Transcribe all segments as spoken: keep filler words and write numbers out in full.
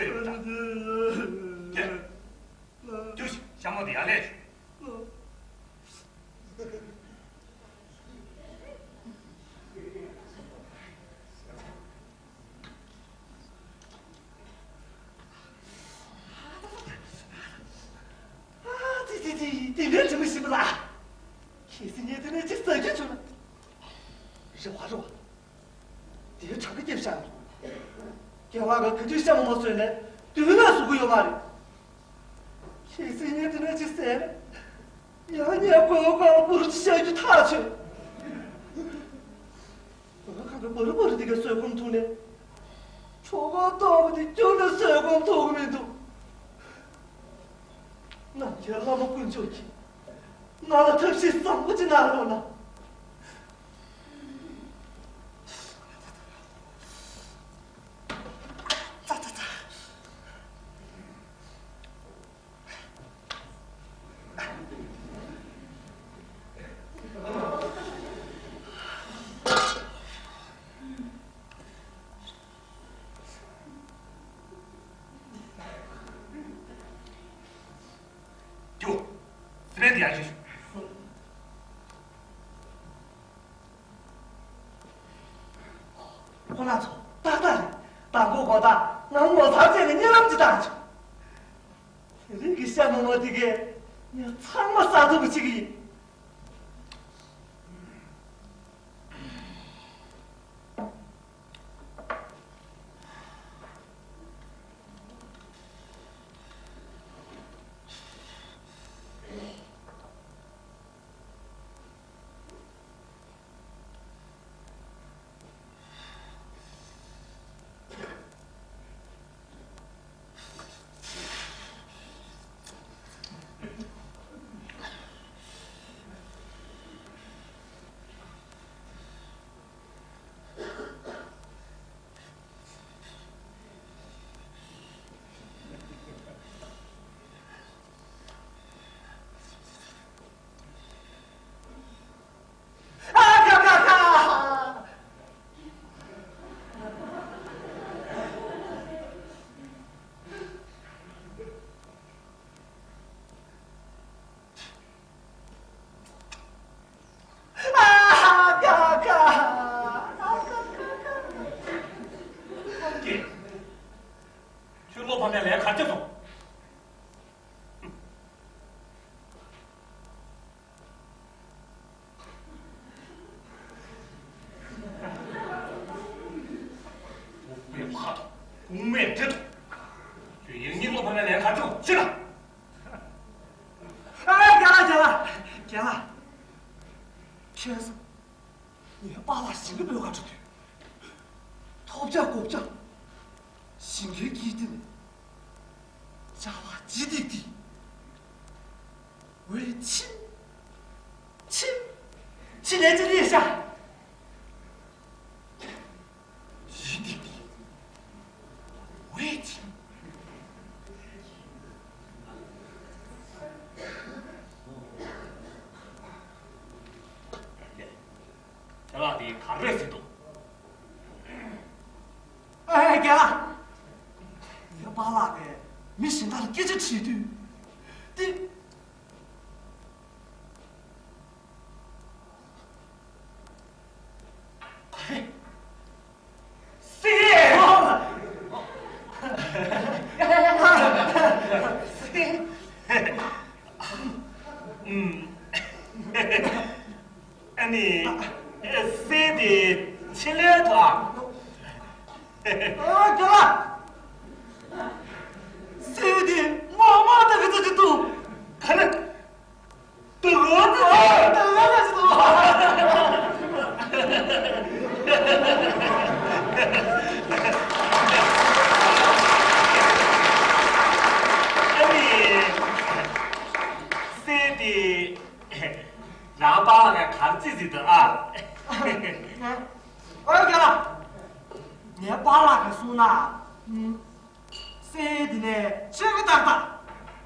ཡོད་ད། རྒྱུགས་ཤིག་ཤ་མོ་དེ་ཡར་ལས་ཤོག་ཨ་ཙི་ཙི་ཙི། དེ་འདྲའི་དྲི་མ་ཞིམ་པ་ལ། ཁྱེད་སྲིད་ཉན་དེ་ནས་ཅི་ཟ་རྒྱུ་བྱུང་ན། རེ་བ་རེ་བ། དེའི་གྲངས་ཀ་སྐྱེབ་བཞག་རྒན་ལགས་ཀྱིས་ག་དུས་ཤ་མོག་མོག་བཟོས་ནས་དུས་ལ་བཟོ་གི་ཡོད་མ་རེད། ཁྱེད་སྲིད་ཉན་དེ་ནས་ཅི་ཟེར། ཡང་ཉལ་གོས་གང་པོར་ཅི་བྱ་རྒྱུ་ཐག་ཆོད། བོད་ཁང་གི་བོར་བོར་དེ་གའི་བཟོད་སྒོམ་ཐུག་ནས། ཁྲོ་གོ་ལྟོགས་པ་དེ་ཁྱོན་ནས་བཟོད་སྒོམ་ཐུག་གི་མི་འདུག་རྣམ་རྒྱལ་བླ་མ་དཀོན་མཆོག་གིས་ང་ལ་ཐབས་ཤེས་བཟང་པོ་ཅིག་གནང་རོགས་གནང་། ཙ་ཙ་ཙ། རྒྱུགས། སི་པན་དེ་ཡར་ཞུས་ཤོག་ཁོ་རང་ཚོ་ཏག་ཏག་རེད། མདང་དགོང་དགོང་དག་ང་ངོ་ཚ་བྱས་ནས་གཉིད་ལམ་ཅིག་བཏང་བྱུང་། དེ་རིང་གི་ཤ་མོག་མོག་དེ་གས་ངས་ཚང་མ་ཟ་ཐུབ་པ་བྱེད་ཀྱི་ཡིན། ཁྱོད་བློ་ཕམ་ཡ་ལས་ག་ཚོད་སོང་། དཔུང་པས་ཕ་དང་དཔུང་པས་འདྲེ་དང་། ཁྱོད་ཡང་སྙིང་བློ་ཕམ་ཡ་ལས་ག་ཚོད་སོང་། ཤི་ལ། ཨ། རྒན་ལགས། རྒན་ལགས། རྒན་ལགས། ཁྱེད་ཚོ། ངའི་པཱ་ལགས་ཞིང་ཁའི་སྦོ་ལོགས་ཁར་འགྲོ་དུས། ཐོབ་རྒྱག་གོ་རྒྱག་ཞིང་ཁའི་དཀྱིལ་དེ་ནས་ཅ་ལག་ལྗིད་ཏིག་ཏིག་འོད་ཕྱིན། ཕྱིན། ཕྱིན་ནས་ཅི་རེད་ཤག་ལྗིད་ཏིག་ཏིག་འོད་ཕྱིན། ཅ་ལག་དེ་ག་རེ་རེད་ཟེར་འདུག་ཨེ། རྒན་ལགས། ངའི་པཱ་ལགས་ཀྱིས་མི་གཞན་དག་ལ་སྐད་ཆ་དྲིས་དུས། དེ། ག་རེ། སི། སི། ཨུམ། ཨ་ནི། སི་དེ་ཕྱི་ལོགས་དང་། ཨ། རྒན་ལགས། སི་དེ་མོག་མོག་ལྟ་གི་ཚོད་ཅིག་འདུག་ག་རེ། དུ་གོ་དུ་གོ་དུ་གོ་དུ་གོ་ཨ་ནི། སི་དེ་རང་པཱ་ལགས་ཀྱིས་ག་རེ་བྱེད་ཟེར་འདུག་ཨ། ཨོ་རྒན་ལགས། ངའི་པཱ་ལགས་ཀྱིས་གསུངས་ན། ཨུམ། སི་དེ་ནས་ཆོས་པ་ཏག་ཏག་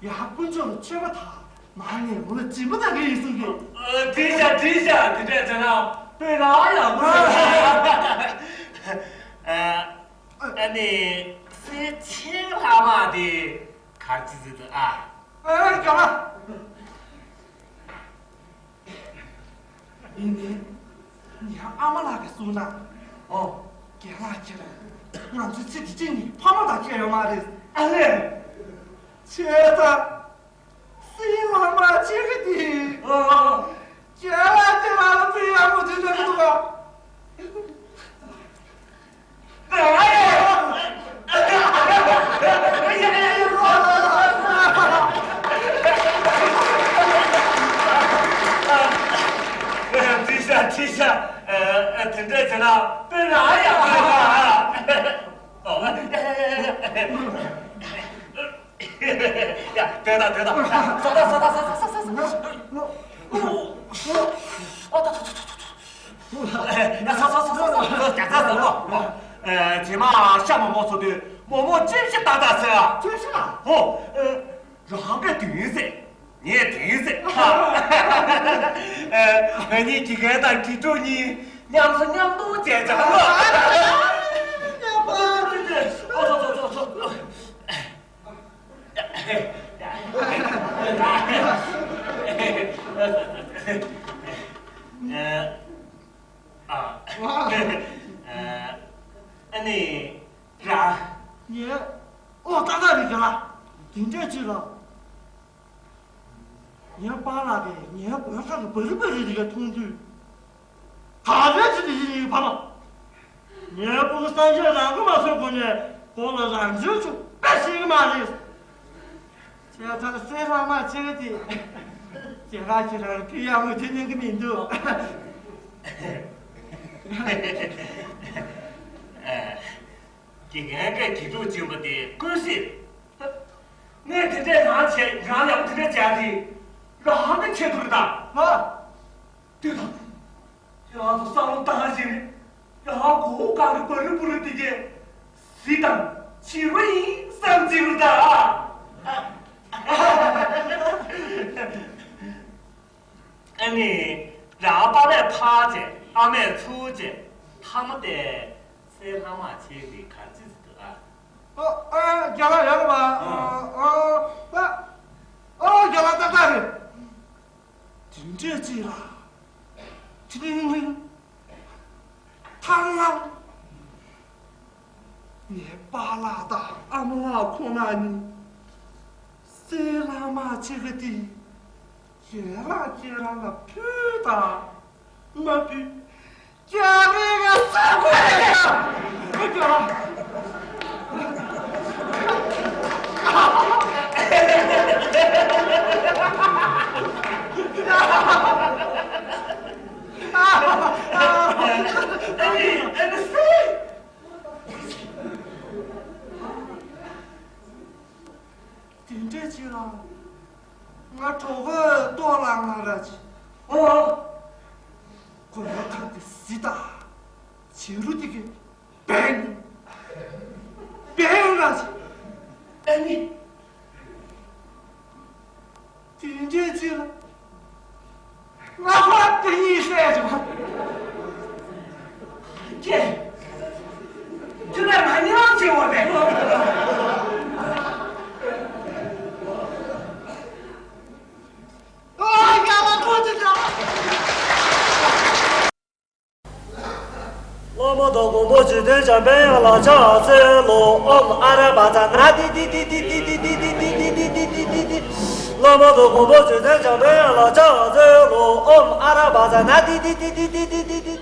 ཡ། དཀོན་མཆོག་ལ་མཆོད་པ་དང་མ་ངས་འོ་ལ་སྦྱིན་པ་དང་འདྲ་ཡིན་གསུང་གི། ཨ། འགྲིག་ཤག་འགྲིག་ཤག་དེ་འདྲ་བྱས་ན་དཔེ་རང་ཡག་པོ་རེད། ཨ། ཨ་ནི་ ཚེ་ཚེ་ལྷག་མ་དེ་གར་ཅི་ཟིག་ཏུ་ཨ། ཨ་རྒན་ལགས། ཡིན་ནའི་ངའི་ཨ་མ་ལགས་ཀྱིས་གསུངས་ན། ཨོ། རྒན་ལགས་ཁྱེད་རང་ང་ཚོའི་ཚེ་འདི་གཅིག་ནི་ཕ་མ་དང་ཁྱད་ཡོད་མ་རེད། ཨ་ལས། བྱས་ཙང་། སྲིད་ལྷག་མ་ཆེ་གི་དེ། ཨོ། ཁྱེད་ལ་ཁྱེད་ལ་ཚེ་ཡག་པོ་ཅིག་འདྲ་གི་འདུག་ག། ཁྲིད་ཤག་ཁྲིད་ཤག་ཨ། དེ་འདྲ་བྱས་ན་དཔེ་རང་ཡག་པོ་རེད་པ། ཡ། དེ་དང་དེ་དང་། སོ་ད་སོ་ད་སོ་ད་སོ་ད་སོ་ད། ཨོ་ད་ད་ད་ད་ད། ཡ། སོ་སོ་སོ་སོ་སོ། རྒྱ་ཚ་ཟེར་ལོ། ཨ། རྗེས་མ་ཤ་མོག་མོག་ཚོ་དུས་མོག་མོག་ཅིབ་ཞིབ་ཏག་ཏག་ཟེར་ཨ། ཅིབ་ཞིབ་ཨ། ཧོ། ཨ། རང་གི་དུས་ཟེར། ངས་དུས་ཟེར། ཨ། ང་གཉིས་དགེ་རྒན་དང་དགེ་ཕྲུག་གཉིས་མཉམ་བཟོ་མཉམ་གཏོང་བྱས་ཙང་ལོ། མཉམ་བཟོ། ཨོ་ཚོ་ཚོ་ཚོ་ཚོ། ཨ་ནི། ར། ངས། ཨོ་ཏག་ཏག་རེད་ག་ལ། དེ་འདྲས་ཅིག་ལ། ངའི་པཱ་ལགས་ཀྱིས་ངའི་སྒོ་ཁ་གི་བ་རི་བ་རི་དེ་ག་མཐོང་དུས། ག་རེ་བྱས་ཏེ་ཡིན་ཡིན་ཕ་མ། ངའི་སྤུ་གུ་སངས་རྒྱས་རང་མགོ་མ་ཚོས་གོང་ནས་ཁོང་ལ་རང་བྱོན་ཆུ་དཔེ་ཤེས་ཀྱི་མ་རེད། བྱས་ཙང་སྲིད་ལྷག་མ་ཆེ་གི་དེ། ཁྱེད་རང་ཁྱེད་རང་ཕི་ཡ་མུ་མཐུན་ཉན་གི་མི་འདུག། དགེ་རྒན་གྱིས་དགེ་ཕྲུག་སྦྱིན་པ་དེ་ཀུན་གཟིགས། ངས་དེ་འདྲས་རང་བྱས་རང་ཡག་པོ་དེ་འདྲས་བྱས་ཏེ་རང་གི་ཆེད་དུ་རེད་ད། ང་། དེ་དང་། ཡང་དུ་བསམ་བློ་བཏང་བཞིན། ཡང་གོ་བོ་གང་གི་བ་རི་བུ་རི་དེ་གས་གཟི་དང་བྱི་རུ་ཡིན་བསམ་གྱི་རུ་ད། ཨ་ནི། རང་པཱ་ལགས་ཕར་བྱས་ཨ་མས་ཚུར་བྱས་ཐ་མ་དེ་སྲིད་ལྷག་མ་ཆེ་གི་གར་ཅི་ཟེར་འདུག་ཨ། ཨ་ཨ་རྒྱ་ལ་ཡོད་རེད་པ། ཨ་ཨ་ཨ་རྒྱ་ལ་ཏག་ཏག་རེད། དེ་འདྲས་ཅིག་ལ། ཐིང་ལིང་ཐང་ལང་། ངའི་པཱ་ལགས་དང་ཨ་མ་ལགས་ཁོང་རྣམ་གཉིས་སྲིད་ལྷག་མ་ཆེ་གི་དེ་ཡན་ལག་ཁྱེད་རང་ལ་ཕུལ་དང་མ་ཕུལ། རྒྱ་རིགས་ཀྱི་ས་ཁུལ་རེད་ཡ། ཨ་ཅོ། ཨ་ནི་ཨ་ནི་སེ། དེ་འདྲས་ཅིག་ལ། ང་གྲོགས་པོས་ལྟོ་བླངས་ལ་ར་ཅི། ཨོ། གོས་ཁ་གི་གཟི་དང་བྱི་རུ་དེ་གི་བེང་བེང་ར་ཅི། ཨ་ནི། དེ་འདྲས་ཅིག་ལ། ང་ཧ་དེ་གཉིས་བསད་བྱུང་། ཀྱེ། ཁྱོད་ལ་ང་ཉམས་ཆེ་བ་རེད། ཨ་ཡ་ལ་ཁོ་ཚོ་ལ། བླ་མ་དང་མགོན་པོ་རྗེ་བཙུན་འཇམ་དཔལ་དབྱངས་ལ་ཕྱག་འཚལ་ལོ། ཨོཾ་ཨ་ར་བ་ཙ་ན་དྷཱིཿ་དྷཱིཿ་དྷཱིཿ་དྷཱིཿ་དྷཱིཿ་དྷཱིཿ་དྷཱིཿ་དྷཱིཿ་དྷཱིཿ། བླ་མ་དང་མགོན་པོ་རྗེ་བཙུན་འཇམ་དཔལ་དབྱངས་ལ་ཕྱག་འཚལ་ལོ། ཨོཾ་ཨ་ར་བ་ཙ་ན་དྷཱིཿ་དྷཱིཿ་དྷཱིཿ་དྷཱིཿ་དྷཱིཿ་དྷཱིཿ